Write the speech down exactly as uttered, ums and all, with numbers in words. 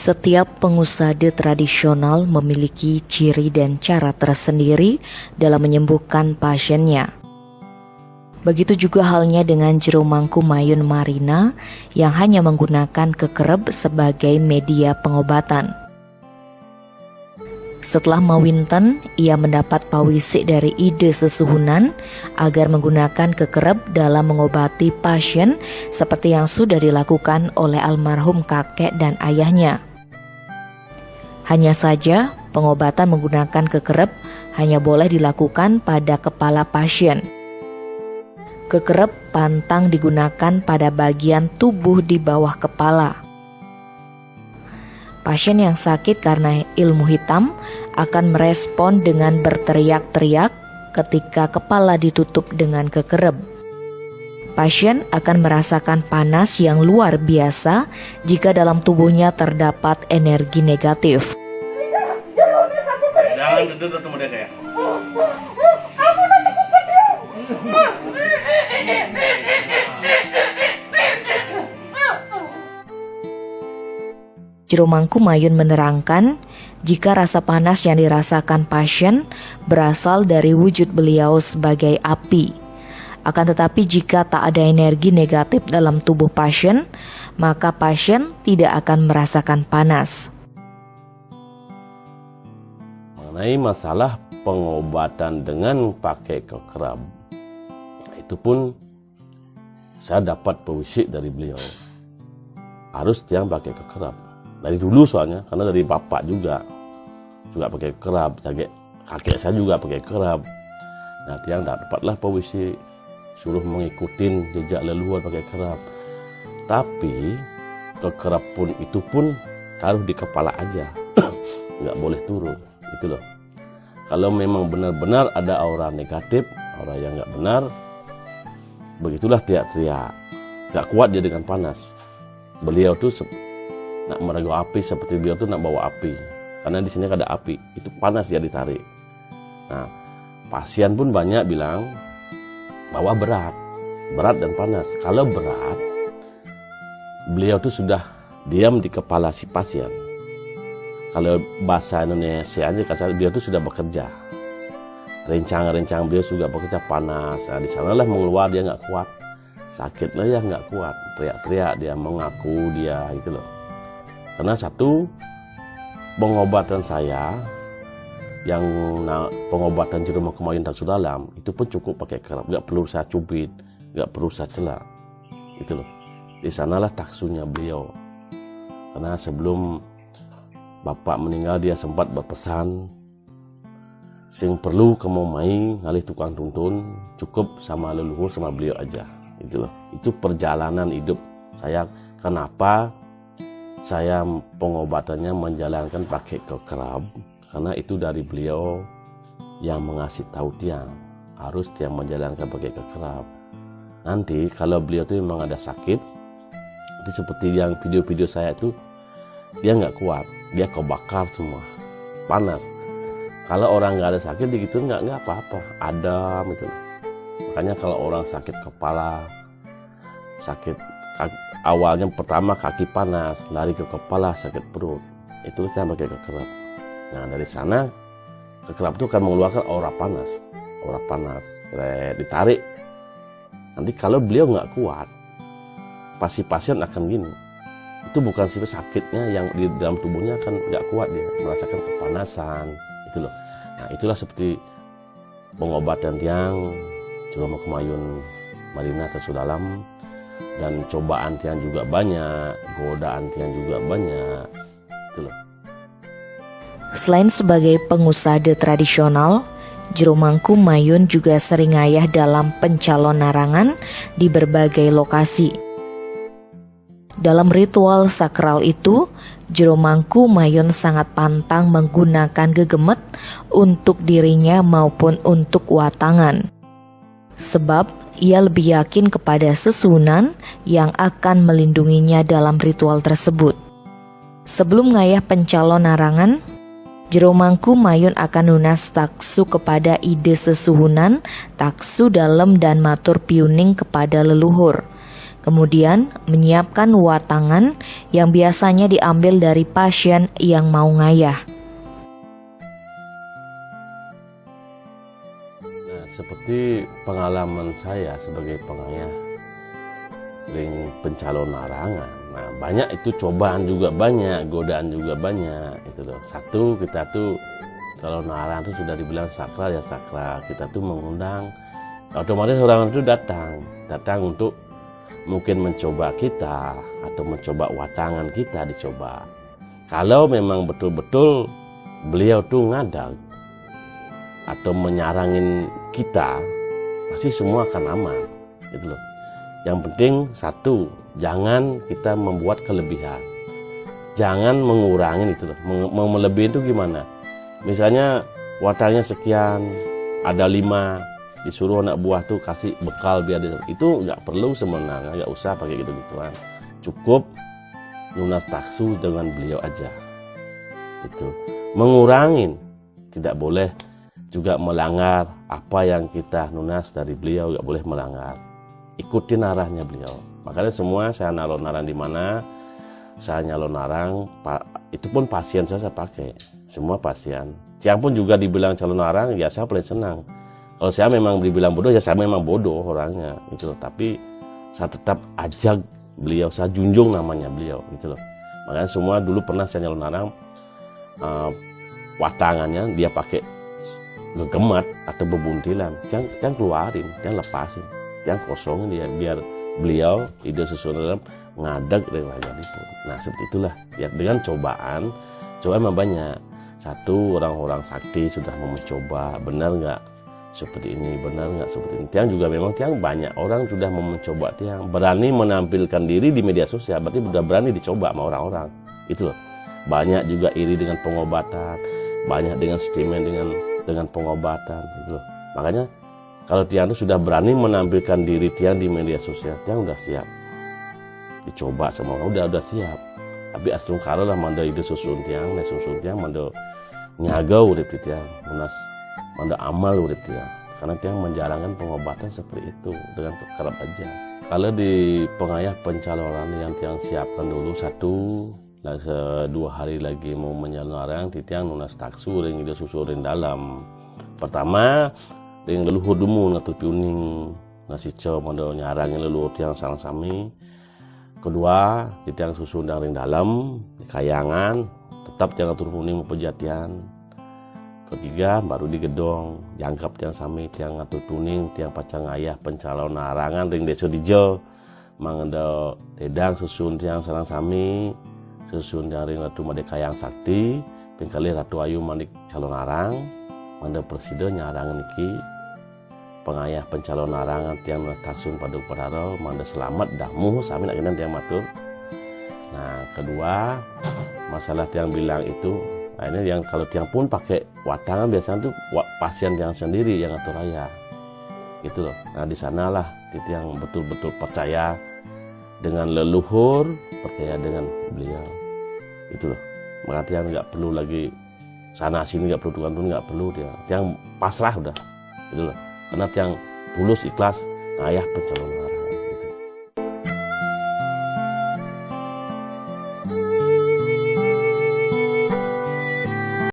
Setiap pengusade tradisional memiliki ciri dan cara tersendiri dalam menyembuhkan pasiennya. Begitu juga halnya dengan Jero Mangku Mayun Marina yang hanya menggunakan kekerep sebagai media pengobatan. Setelah mawinten, ia mendapat pawisik dari ide sesuhunan agar menggunakan kekerep dalam mengobati pasien seperti yang sudah dilakukan oleh almarhum kakek dan ayahnya. Hanya saja, pengobatan menggunakan kekerep hanya boleh dilakukan pada kepala pasien. Kekerep pantang digunakan pada bagian tubuh di bawah kepala. Pasien yang sakit karena ilmu hitam akan merespon dengan berteriak-teriak ketika kepala ditutup dengan kekerep. Pasien akan merasakan panas yang luar biasa jika dalam tubuhnya terdapat energi negatif. Jangan duduk tuh muda saya. Jero Mangku Mayun menerangkan, jika rasa panas yang dirasakan pasien berasal dari wujud beliau sebagai api. Akan tetapi, jika tak ada energi negatif dalam tubuh pasien, maka pasien tidak akan merasakan panas. Mengenai masalah pengobatan dengan pakai kekerap, itu pun saya dapat pewisik dari beliau. Harus tiang pakai kekerap. Dari dulu soalnya, karena dari bapak juga juga pakai kekerap, kakek saya juga pakai kekerap. Nah, tiang dapatlah pewisik, suruh mengikutin jejak leluhur pakai kekerap. Tapi kekerap pun itu pun taruh di kepala aja, nggak boleh turun, gitu loh. Kalau memang benar-benar ada aura negatif, aura yang nggak benar, begitulah teriak-teriak. Nggak kuat dia dengan panas. Beliau tuh sep- nak merego api, seperti beliau tuh nak bawa api. Karena di sini ada api, itu panas dia ditarik. Nah, pasien pun banyak bilang bahwa berat, berat dan panas. Kalau berat, beliau tuh sudah diam di kepala si pasien. Kalau bahasa Indonesia aja kasar, beliau tuh sudah bekerja. Rencang-rencang beliau sudah bekerja panas. Nah, di sanalah mengeluar, dia nggak kuat. Sakit lah ya, nggak kuat. Teriak-teriak dia, mengaku dia, gitu loh. Karena satu, pengobatan saya yang na- pengobatan Jero Mangku Mayun Taksu Dalam itu pun cukup pakai kekerap, nggak perlu saya cubit, nggak perlu saya celak, gitu loh. Di sanalah taksunya beliau. Karena sebelum bapak meninggal, dia sempat berpesan, sing perlu kamu mai ngalih tukang tuntun, cukup sama leluhur sama beliau aja, gitu loh. Itu perjalanan hidup saya. Kenapa saya pengobatannya menjalankan pakai kekerap? Karena itu dari beliau yang mengasih tahu tiang, harus tiang menjalankan pakai kekerap. Nanti kalau beliau tuh memang ada sakit, itu seperti yang video-video saya itu, dia nggak kuat, dia kebakar semua, panas. Kalau orang nggak ada sakit, begitu nggak nggak apa-apa, adem itu. Makanya kalau orang sakit kepala, sakit awalnya pertama kaki panas, lari ke kepala, sakit perut, itu saya pakai kekerap. Nah, dari sana kekerap itu akan mengeluarkan aura panas, aura panas, ditarik. Nanti kalau beliau nggak kuat, pasti pasien akan gini. Itu bukan sifat sakitnya yang di dalam tubuhnya kan nggak kuat, dia merasakan kepanasan, itu loh. Nah, itulah seperti pengobatan tiang Jero Mangku Mayun Marina Taksu Dalam, dan cobaan tiang juga banyak, godaan tiang juga banyak, itu loh. Selain sebagai pengusade tradisional, Jero Mangku Mayun juga sering ngayah dalam pencalon narangan di berbagai lokasi. Dalam ritual sakral itu, Jero Mangku Mayun sangat pantang menggunakan gegemet untuk dirinya maupun untuk watangan. Sebab ia lebih yakin kepada sesuhunan yang akan melindunginya dalam ritual tersebut. Sebelum ngayah pencalon narangan, Jero Mangku Mayun akan nunas taksu kepada ide sesuhunan, taksu dalem dan matur piuning kepada leluhur. Kemudian, menyiapkan watangan yang biasanya diambil dari pasien yang mau ngayah. Nah, seperti pengalaman saya sebagai pengayah ring pencalonarangan. Nah, banyak itu cobaan juga banyak, godaan juga banyak. Itu loh. Satu, kita tuh kalau narang tuh sudah dibilang sakral ya sakral. Kita tuh mengundang, otomatis orang itu datang, datang untuk mungkin mencoba kita atau mencoba watangan kita dicoba. Kalau memang betul-betul beliau tuh ngadag atau menyarangin kita, pasti semua akan aman, gitu loh. Yang penting satu, jangan kita membuat kelebihan. Jangan mengurangin itu loh. Meng- Mau melebihin itu gimana? Misalnya watangnya sekian, ada lima, disuruh anak buah tuh kasih bekal biar dia, itu nggak perlu sebenarnya, nggak usah pakai gitu-gituan. Cukup nunas taksu dengan beliau aja. Itu mengurangin, tidak boleh juga melanggar apa yang kita nunas dari beliau, nggak boleh melanggar. Ikutin arahnya beliau. Makanya semua saya nyalonarang di mana, saya nyalonarang, pa- itu pun pasien saya, saya pakai. Semua pasien. Tiang pun juga dibilang calonarang, ya saya paling senang. Kalau saya memang dibilang bodoh, ya saya memang bodoh orangnya, gitu. Tapi saya tetap ajak beliau, saya junjung namanya beliau, gitu loh. Makanya semua dulu pernah saya nyalonarang, eh, watangannya dia pakai gegemat atau bebuntilan, yang, yang keluarin, yang lepasin, yang kosongin dia, biar beliau ide sesuatu dalam ngadeg dari raja itu. Nah, seperti itulah ya, dengan cobaan. Cobaan memang banyak. Satu, orang-orang sakti sudah mau mencoba, benar nggak seperti ini, benar nggak seperti ini. Tiang juga memang tiang banyak orang sudah mau mencoba, tiang berani menampilkan diri di media sosial, berarti sudah berani dicoba sama orang-orang. Itu loh. Banyak juga iri dengan pengobatan, banyak dengan sentimen dengan dengan pengobatan, gitu loh. Makanya kalau tiang tuh sudah berani menampilkan diri tiang di media sosial, tiang udah siap. Dicoba sama orang, udah udah siap. Tapi astungkara lah manda ide susun tiang, nah susun tiang manda nyaga urip di tiang, nunas manda amal urip tiang. Karena tiang menjalankan pengobatan seperti itu dengan kerap aja. Kalau di pengayah pencalonan yang tiang siapkan dulu, satu, lah, se- dua hari lagi mau menyalonarang, titiang nunas taksu ring ida susu ring dalam. Pertama, ring leluhur dumun ngatur piuning, nasica manda nyarangin leluhur tiang sareng sami. Kedua, titiang susu ndang ring dalam, di kayangan, tetap tiang ngatur piuning mapejatian. Ketiga, baru di gedong, jangkep tiang sami, tiang ngatur piuning, tiang pacang ngayah pencalonarangan ring desa dija. Mangda ledang susun tiang sareng sami, susun tiang ring Ratu Madé Kayang Sakti, ping kalih Ratu Ayu Manik Calonarang, mangda prasida nyarang niki pangayah pencalonarangan tiang nunas taksu pada upacara, mangda selamat dah muh sami nak kena tiang matur. Nah, kedua, masalah tiang bilang itu, nah ini yang kalau tiang pun pakai watangan biasanya tuh wa- pasien tiang sendiri yang ngatur raya. Gitu loh. Nah, di sanalah titiang betul-betul percaya dengan leluhur, percaya dengan beliau. Gitu loh. Maka tiang nggak perlu lagi sana sini, nggak perlu tukang turun, nggak perlu dia. Tiang pasrah udah. Gitu loh. Karena tiang tulus ikhlas ngayah pencalonan.